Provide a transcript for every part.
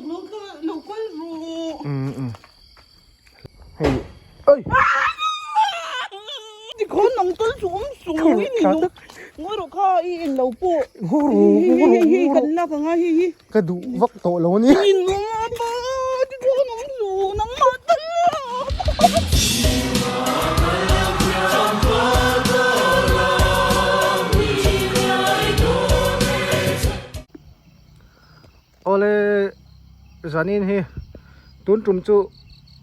Lo kal rawh. Hei oi. Tikhawn nang tal chu awm suh i ni nung. Ngawi rawh kha i en lo pawh. Ngawi rawh Hei hei hei kan lak ang a hei hi. Ka duh vak tawh lo a ni. Ni nung a pa tikhawn awm suh nangmah tal. Awle zanin hi tun tum chu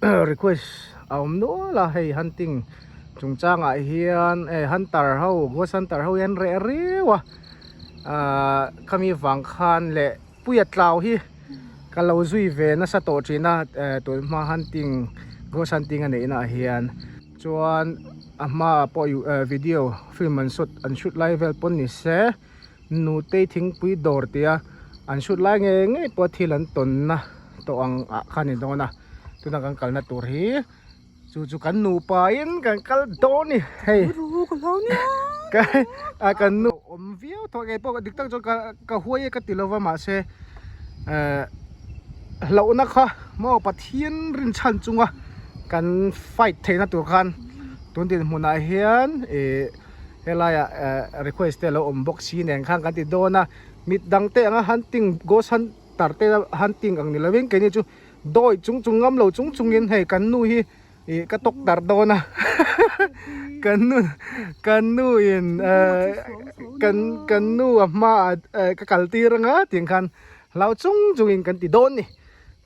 request a awm nual a hei hunting chungchangah hian hei hunter ho ghost hunter ho hi an reh riau a ahh khami vang khan leh puia tlau hi ka lo zui ve nasa tawh thin a eh tun hma hunting ghost hunting a neih naah hian chuan a hmaah pawh video film an shoot an shoot lai vel pawn ni se. Nutei thingpui dawr tia an shoot lai ngei ngei pawh thil an tawnna tawh ang ah khan a ni dawn a tuna kan kalna tur hi chu chu kan nupa in kan kal dawn a ni hei a kan nu awm viau tawh ngei pawh dik tak chuan ka ka huai e ka ti lova mahse eh hlauhna kha maw Pathian rinchhan chunga kan fight theihna tur khan tun dinhmunah hian ih. Helaiah request te a lo awm bawk si nen khan kan ti dawn a, mit dang te anga hunting ghost hunter te hunting ang ni lovin keini chu dawi chung chung ngam lo chung chungin hei kan nu hi ih ka tawk darh dawn a kan nu kan nu in kan kan nu a hmaah ka kal tir anga tiang khan hlau chung chungin kan ti dawn a ni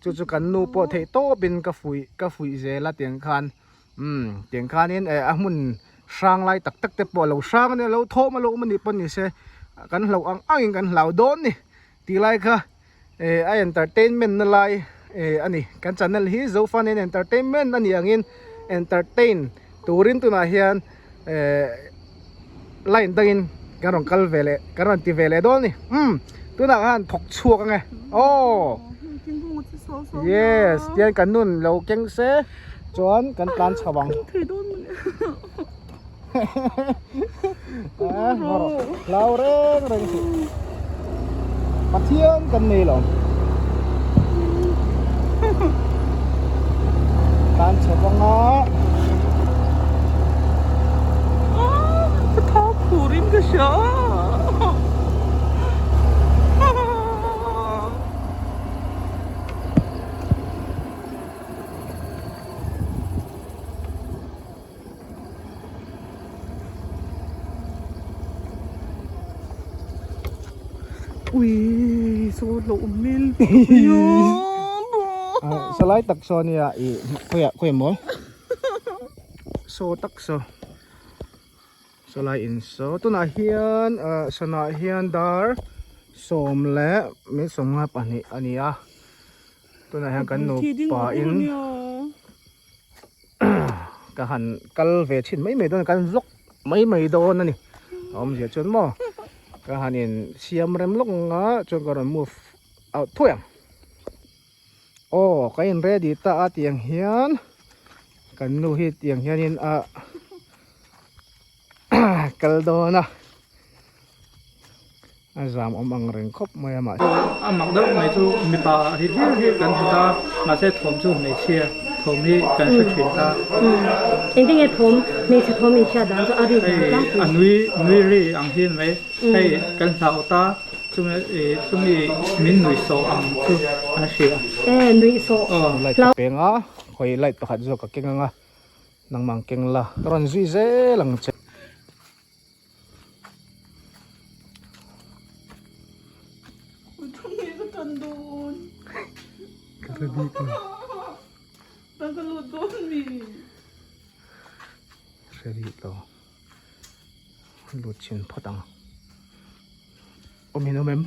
chu chu kan nu pawh theih tawpin ka fuih ka fuih zel a tiang khan. Umm tiang khanin eh a hmun hrang lai tak tak te pawh a lo hrang a nia lo thawm a lo awm a nih pawh ni se kan hloh ang angin kan hlau dawn a ni tih lai kha eh a entertainment na lai eh a ni kan channel hi Zofan in entertainment a nih angin entertain turin tunah hian eh line dangin kan rawn kal ve leh kan rawn ti ve leh dawn a ni umm tunah khan thawk chhuak ang e aw yes tian kan nun lo keng se chuan kan tlan chho ang hlau reng reng suh Pathian kan nei lo tlan chho ang a. Ka thau phur in ka hria. Ui saw lo awm mel Salai tak saw nia i khawiah khawi maw saw tak saw sawlai in saw tunah hian ah sana hian dar sawm leh min sawmnga pahnih a ni a tunah hian kan nupa in. Ka han kal ve thin mai mai dawn a kan vlog mai mai dawn a ni a awmzia chuan maw ka han in siam rem lawk ang a chuan ka rawn move out thuai ang aw ka in ready ta a tiang hian kan nu hi tiang hianin a kal dawn a. A zam awm ang reng khawp mai a mahse. A mak deuh mai chu mipa hi hlir hi kan hmu ta mahse thawm chu hmeichhia thawm hi kan hre thin ta. Engtin nge thawm hmeichhe thawm in hriat dan chu a ri dan tlangpui. Hei a nui nui ri ang hi mai hei kan hlau ta chumi chumi min nui sawh ang chu an hria. E nui sawh. Light ka peng a khawi light pakhat zawk ka keng ang a nangmah ang keng la ka rawn zui zel ang che. Hre rih lo lut chhin phawt ang awm in awm em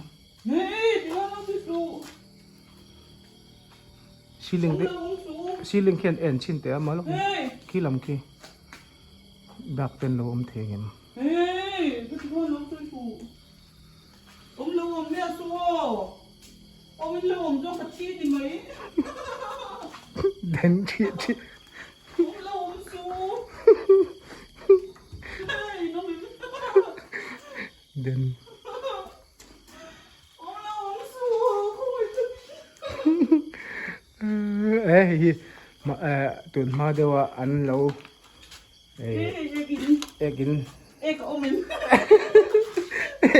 ceiling te ceiling khian en chhin teh a maw khi lam khi. Dak ten lo awm thei ngem. Hey, ka ti khan lo sawi fuh. Awm lo awm miah suh aw. Awm in lo awm chuan ka thi ni mai. Den thi thi. Awm lo awm suh. Hey, no mi. Den. Awm lo awm suh. Khawi ka thi. E hei hi tun hma deuha an lo ek in ek a awm em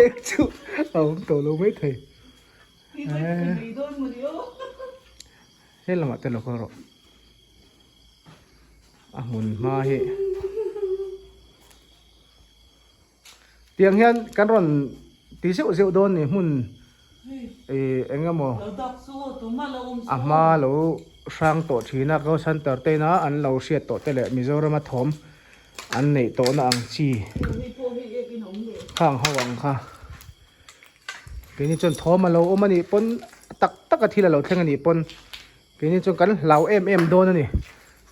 ek chu a awm tawh lo mai thei he lamah te lo kal rawh a hmun hma hi Tiang hian kan rawn ti zeuh zeuh dawn ni hmun ih eng emaw a hma lo hrang tawh thin a Ghost Hunter te ina an lo hriat tawh te leh Mizoram a thawm an neih tawh na ang chi khang ho ang kha keini chuan thawm a lo awm a nih pawn tak tak a thil a lo thleng a nih pawn Keini chuan kan hlau em em dawn a ni.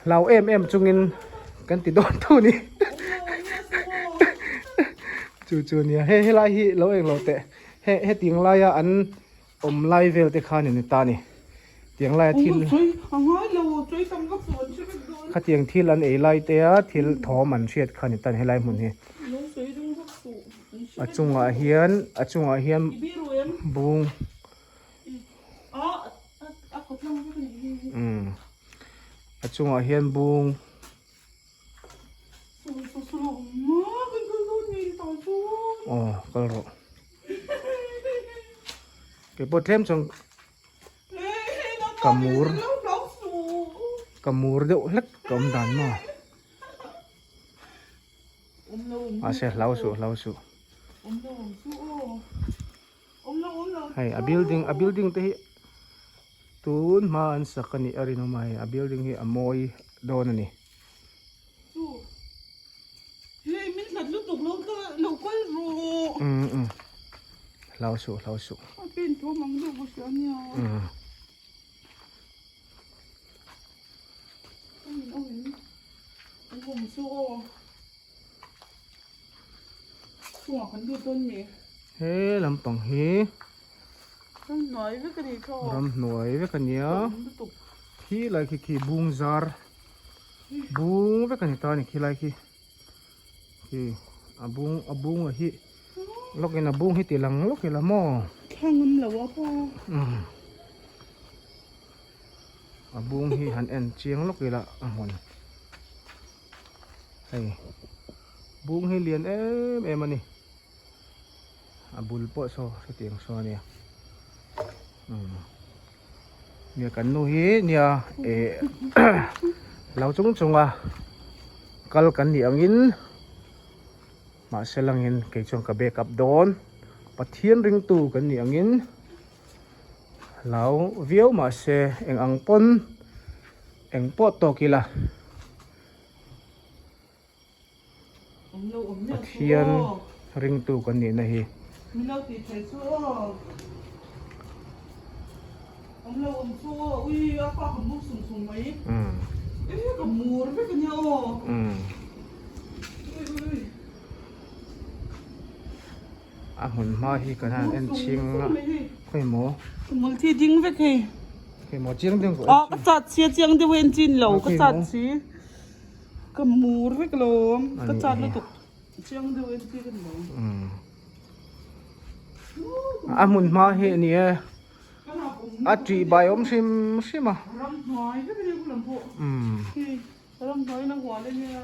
Hlau em em chungin kan ti dawn tho ni. Chu chu nia. He helai hi lo eng lo teh. He hetiang laia an awm lai vel te khan in ta ni. Tiang laia thil khatiang thil an ei lai te a thil thawm an hriat kha ni ta ni helai hmun hi. A chungah hian a chungah hian bung Umm a chungah hian bung aw kal rawh keipawh tlem chuan ka mur ka mur deuh hlek ka awm dan maw mahse hlau suh hlau suh. Hei a building a building te hi tun hma an sak a nih a rinawm a hei a building hi a mawi dawn a ni. Umm hlau suh hlau suh. Umm. He lampang hi ramhnuai vek a nia khi lai khi khi bung zar bung vek a ni ta a ni khi lai khi khi a bung a bung a hi lawk in a bung hi ti lang lawk ila maw a bung hi han en chiang lawk ila a hmun. Hei bung hi lian em em a ni a bul pawh saw hetiang saw a nia umm nia kan nu hi nia eh lo chung chung a kal kan nih angin mahse langin kei chuan ka back up dawn Pathian ringtu kan nih angin lo viau mahse eng ang pawn eng pawh tawk ila. Pathian ringtu kan nihna hi. A hmun hma hi kan han en ching a khawi maw Mul thi ding vek hei khawi maw chiang deuh a ka chat si a chiang deuh en chin lo ka chat si ka mur vek lo ka chat lutuk chiang deuh en chi kan lo a hmun hma hi a ni e a tih bai awm hrim hrim a ramhnuai vek a ni lam pawh ramhnuai na hual a nia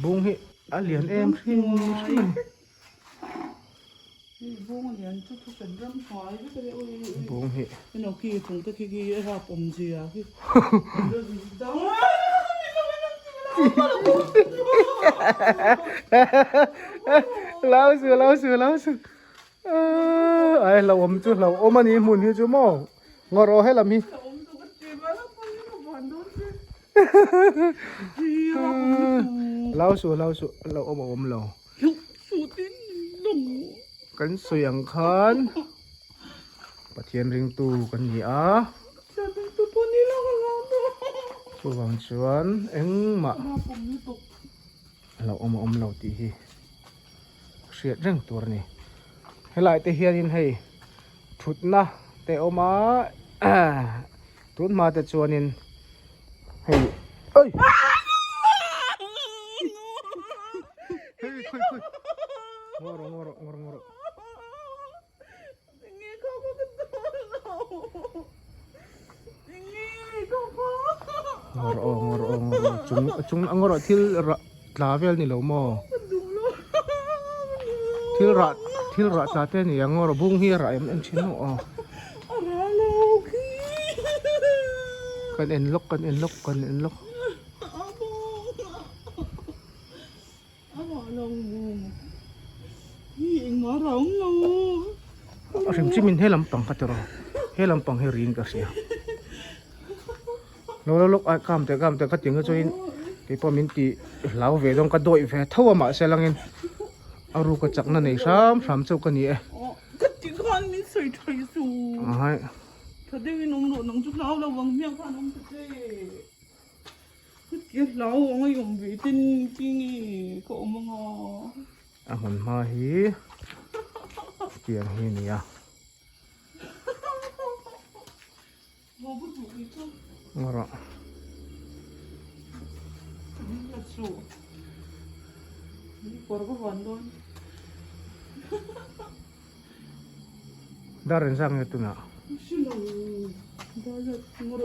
Bung hi a lian em hrim hrim a ni. Bung hi. Lau su lau su lau su. Ai hlauhawm chu hlauhawm a ni hmun hi chu maw. Ngawr aw helam hi. Lau suh lau suh lo awm a awm lo. Kan sawi ang khan Pathian ringtu kan ni a. Chuvang chuan engmah lo awm a awm lo tih hi hriat reng tur a ni. Helai te hianin hei thutna te a awm a tun hma te chuanin hei oi hei khawi khawi ngaw rawh ngaw rawh ngaw rawh ngaw rawh. Ngawr aw ngawr aw ngawr aw chung chung a ngawr ah thil rah tla vel ni lo maw thil rah thil rah tla te a ni ang ngawr bung hi a rah em em thin maw aw kan en lawk kan en lawk kan en lawk. A hrim hrim in he lampang kha tiraw he lampang hi ring ka hria lo lo lawk a kam teh kam teh ka ti ang chuan keipawh min ti hlau ve dawn ka dawih ve tho a mahse langin a ruka chakna nei hram hram chauh ka ni e. A hmun hma hi tiang hi a ni a. Ngaw rawh. Dar engzat nge tunah?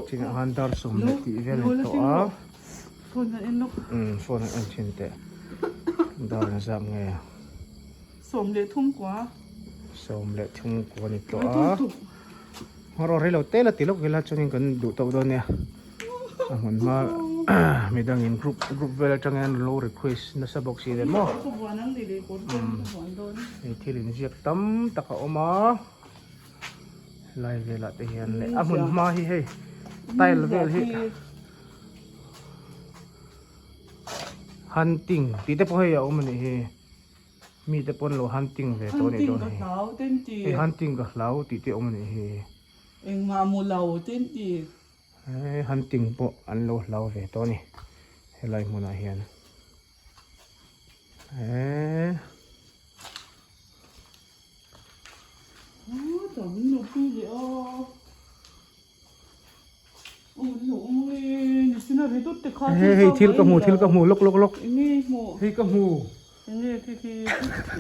Chinah khan dar sawm leh tih vel a ni tawh a. Umm phone an en thin teh. Dar engzat nge? 13 a ni tawh a. Ngaw rei lo te la ti lawk ila chuanin kan duh tawh dawn nia. A hmun hma midangin group group vel atangin an lo request nasa bawk si nen maw. Hei thil inziak tam tak a awm a helai velah te hian leh a hmun hma hi hei tile vel hi hunting tih te pawh hei a awm a nih hi. Mi te pawn lo hunting ve tawh anih dawn hi. Hei hunting ka hlau tih te awm anih hi. Engmah mu lo ten ti. Hei hunting pawh an lo hlau ve tawh ani helai hmunah hian. Eee. Hei hei thil ka hmu thil ka hmu lawk lawk lawk hei ka hmu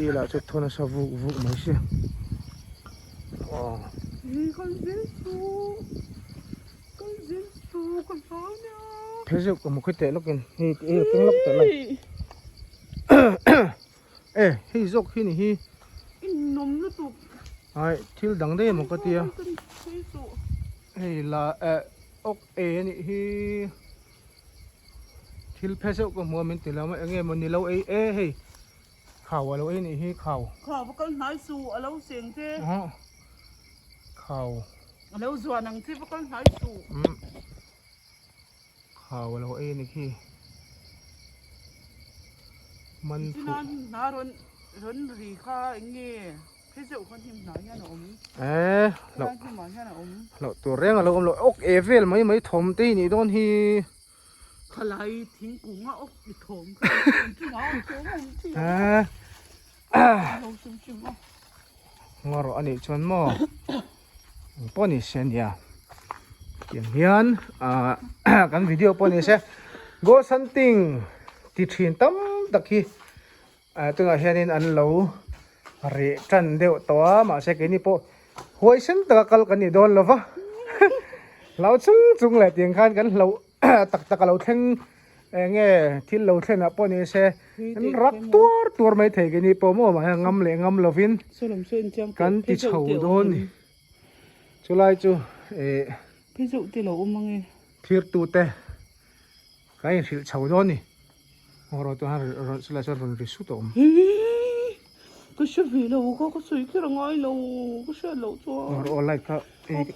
i lah chu thawn a sa vuk vuk mai sia aw phei zeuh ka hmu khi teh lawk in hei hei keng lawk teh lai e hei zawk hi ni hi ai thil dang daih emaw ka tia hei la eh awk e a nih hi thil phe zeuh ka hmu a min ti lo a eng nge maw ni lo ei e hei khau a lo ei nih hi khau khau va kal hnai suh a lo seng che khau a lo zuan ang che va kal hnai suh Khau a lo ei a ni khi. Man phuh. China hna rawn rawn ri kha eng nge phei zeuh kha hnim hnah hian a awm. Eh, lo. Hnim ah hian a awm. Lo tur reng a lo awm lo. Ok e vel mai mai thawm te hi nih dawn hi. Khalai thingkung a ok i thawm kha chungah a thawm a awm thin. Eh. Lo chim chim a. Ngaw rawh a nih chuan maw. Eng pawh ni se ania tiang hian ah kan video pawh ni se ghost hunting ti thin tam tak hi ah tunah hianin an lo reh tan deuh tawh a mahse keini pawh huaisen taka kal kan ni dawn lova hlau chung chung leh tiang khan kan hloh tak tak a lo thleng eng nge thil lo thlen ah pawh ni se an rak tuar tuar mai thei ke ni pawh maw mahse ngam leh ngam lovin kan ti chho dawn ni chulai chu eh thir tu te kan inhrilh chho dawn ni ngaw rawh chuan rawn chulai chuan rawn ri sut a awm. Ka hre ve lo ka ka sawi kher a ngai lo ka hriat loh chuan. Ngaw rawh aw light kha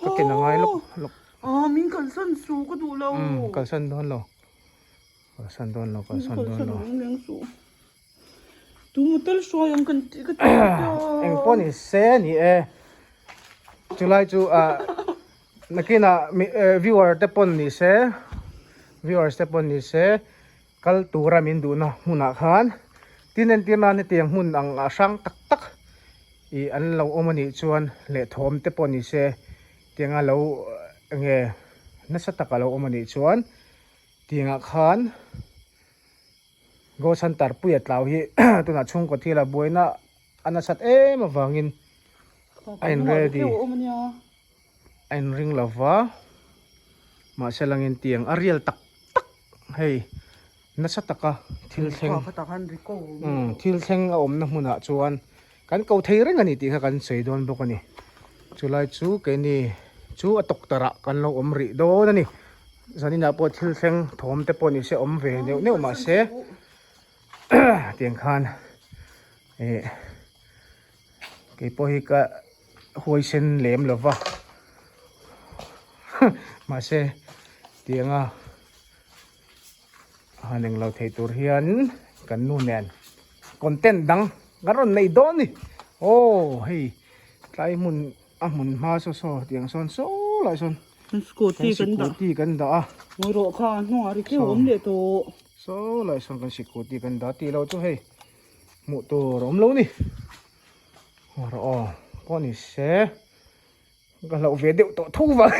ka ken a ngai lawk lawk. Aw min kalsan su ka duh lo. Umm kalsan dawn lo. Kalsan dawn lo kalsan dawn lo. Kalsan reng reng su. Tu motel hruai ang kan ti ka ti ta. Eng pawh ni se ni e. Chulai chu ah nakinah viewer te pawn ni se viewers te pawn ni se kal tura min duhna hmunah khan tin entir nan hetiang hmun ang a hrang tak tak ih an lo awm anih chuan leh thawm te pawh ni se Tianga lo nge nasa taka lo awm anih chuan tiangah khan Ghost Hunter puia tlau hi tunah chhungkaw thila buaina a nasat em avangin a in ready a in ring lova mahse langin tiang a rial tak tak. hei nasa taka thil thleng umm thil thleng a awmna hmunah chuan kan ko thei reng a ni tih kha kan sawi dawn bawk a ni chulai chu keini chu a tawktarh ah kan lo awm rih dawn a ni zaninah pawh thil thleng thawm te pawh ni se awm ve neuh neuh mahse tiang khan ih keipawh hi ka huaisen lem lova mahse tianga han englo thei tur hian kan nu nen content dang kan rawn nei dawn ni aw hei tlai hmun a hmun hma saw saw tiang sawn saw lai sawn scooty kan dah scooty kan dah a ngawi rawh kha a hnungah ri keuh awm leh tawh saw lai sawn kan scooty kan dah tih loh chu hei hmuh tur a awm lo ni rawh aw pawh ni se. Ka hlauh ve deuh tawh tho vang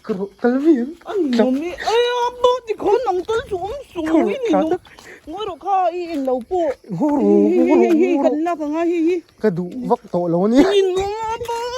ka rawh kal ve ang. A ni awm e, ai a bo ti khawn ang tal chu awm sung i ni lo. Ngawi rawh kha i en lo pawh. Ngawi rawh, ngawi rawh, Hi hi hi kan lak ang a hi hi. Ka duh vak tawh lo a ni. Ni nawm a bo.